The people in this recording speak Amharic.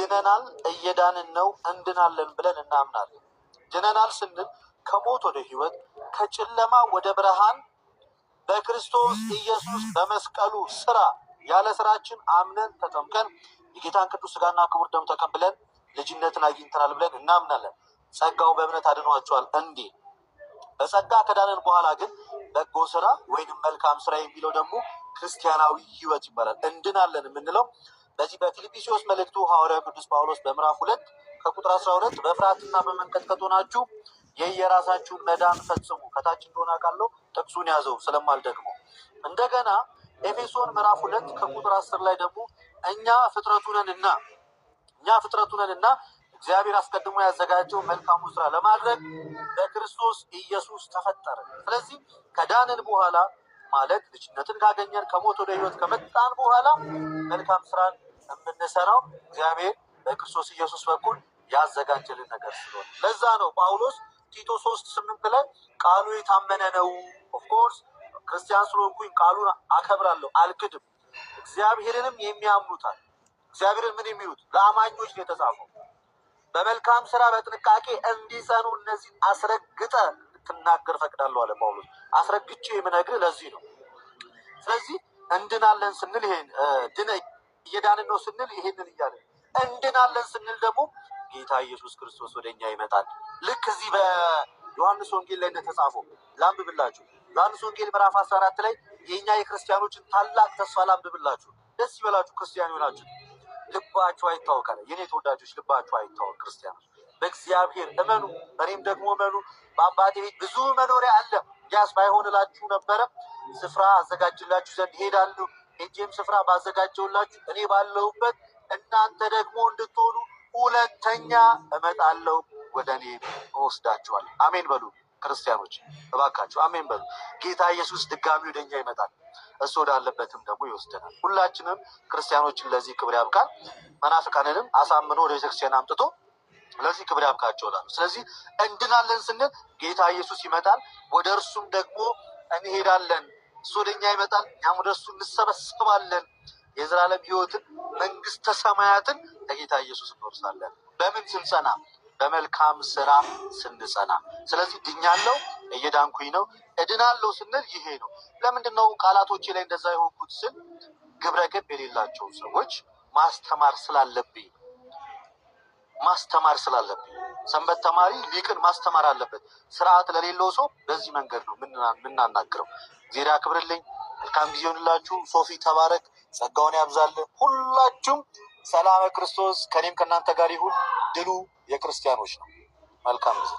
ድነናል፣ እየዳንን ነው፣ እንድናለን ብለን እናምናለን። ድነናል ስንል ከሞት ወደ ሕይወት፣ ከጨለማ ወደ ብርሃን በክርስቶስ ኢየሱስ በመስቀሉ ስራ ያለ ስራችን አምነን ተጠምቀን የጌታን ቅዱስ ስጋና ክቡር ደም ተቀብለን ልጅነትን አግኝተናል ብለን እናምናለን። ጸጋው በእምነት አድኗቸዋል። እንዲህ በጸጋ ከዳንን በኋላ ግን በጎ ስራ ወይንም መልካም ስራ የሚለው ደግሞ ክርስቲያናዊ ሕይወት ይባላል። እንድናለን የምንለው በዚህ በፊልጵስዩስ መልእክቱ ሐዋርያው ቅዱስ ጳውሎስ በምዕራፍ 2 ከቁጥር 12 በፍርሃትና በመንቀጥቀጥ ሆናችሁ የየራሳችሁን መዳን ፈጽሙ። ከታች እንደሆነ አውቃለሁ፣ ጥቅሱን ያዘው ስለማልደግመው። እንደገና ኤፌሶን ምዕራፍ 2 ከቁጥር 10 ላይ ደግሞ እኛ ፍጥረቱ ነንና እግዚአብሔር አስቀድሞ ያዘጋጀው መልካሙ ስራ ለማድረግ በክርስቶስ ኢየሱስ ተፈጠረ። ስለዚህ ከዳንን በኋላ ማለት ልጅነትን ካገኘን፣ ከሞት ወደ ሕይወት ከመጣን በኋላ መልካም ስራን የምንሰራው እግዚአብሔር በክርስቶስ ኢየሱስ በኩል ያዘጋጀልን ነገር ስለሆነ፣ ለዛ ነው ጳውሎስ ቲቶ 3:8 ላይ ቃሉ የታመነ ነው። Of course ክርስቲያን ስለሆንኩኝ ቃሉን አከብራለሁ፣ አልክድም። እግዚአብሔርንም የሚያምኑታል። እግዚአብሔርን ምን የሚሉት? ለአማኞች ነው የተጻፈው። በመልካም ስራ በጥንቃቄ እንዲጸኑ እነዚህን አስረግጠህ እንድትናገር ፈቅዳለሁ አለ ጳውሎስ። አስረግጬ የምነግርህ ለዚህ ነው። ስለዚህ እንድናለን ስንል ይሄን ድነ እየዳንን ነው ስንል ይሄንን እያለን፣ እንድናለን ስንል ደግሞ ጌታ ኢየሱስ ክርስቶስ ወደ እኛ ይመጣል። ልክ እዚህ በዮሐንስ ወንጌል ላይ እንደተጻፈው ላንብብላችሁ። ዮሐንስ ወንጌል ምዕራፍ 14 ላይ የእኛ የክርስቲያኖችን ታላቅ ተስፋ ላንብብላችሁ። ደስ ይበላችሁ ክርስቲያን ይሆናችሁ። ልባችሁ አይታወክ አለ። የኔ ተወዳጆች፣ ልባችሁ አይታወክ። ክርስቲያኖች፣ በእግዚአብሔር እመኑ፣ በእኔም ደግሞ እመኑ። በአባቴ ቤት ብዙ መኖሪያ አለ። ያስ ባይሆን እላችሁ ነበረ። ስፍራ አዘጋጅላችሁ ዘንድ እሄዳለሁ። ሄጄም ስፍራ ባዘጋጀሁላችሁ እኔ ባለሁበት እናንተ ደግሞ እንድትሆኑ ሁለተኛ እመጣለሁ፣ ወደ እኔ እወስዳችኋለሁ። አሜን በሉ ክርስቲያኖች፣ እባካችሁ አሜን በሉ። ጌታ ኢየሱስ ድጋሚ ወደ እኛ ይመጣል፣ እሱ ወዳለበትም ደግሞ ይወስደናል። ሁላችንም ክርስቲያኖችን ለዚህ ክብር ያብቃል። መናፍቃንንም አሳምኖ ወደ ቤተክርስቲያን አምጥቶ ለዚህ ክብር ያብቃቸው እላለሁ። ስለዚህ እንድናለን ስንል ጌታ ኢየሱስ ይመጣል፣ ወደ እርሱም ደግሞ እንሄዳለን። እሱ ወደ እኛ ይመጣል፣ እኛም ወደ እሱ እንሰበሰባለን። የዘላለም ሕይወትን፣ መንግስተ ሰማያትን ከጌታ ኢየሱስ እንወርሳለን። በምን ስንጸና? በመልካም ስራ ስንጸና። ስለዚህ ድኛለሁ፣ እየዳንኩኝ ነው፣ እድናለሁ ስንል ይሄ ነው። ለምንድን ነው ቃላቶቼ ላይ እንደዛ የሆንኩት ስል ግብረ ገብ የሌላቸውን ሰዎች ማስተማር ስላለብኝ፣ ማስተማር ስላለብኝ። ሰንበት ተማሪ ሊቅን ማስተማር አለበት። ስርዓት ለሌለው ሰው በዚህ መንገድ ነው የምናናግረው። እግዚአብሔር ያክብርልኝ። መልካም ጊዜ ይሆንላችሁ። ሶፊ ተባረክ፣ ጸጋውን ያብዛልን። ሁላችሁም ሰላመ ክርስቶስ ከኔም ከእናንተ ጋር ይሁን። ድሉ የክርስቲያኖች ነው። መልካም ጊዜ።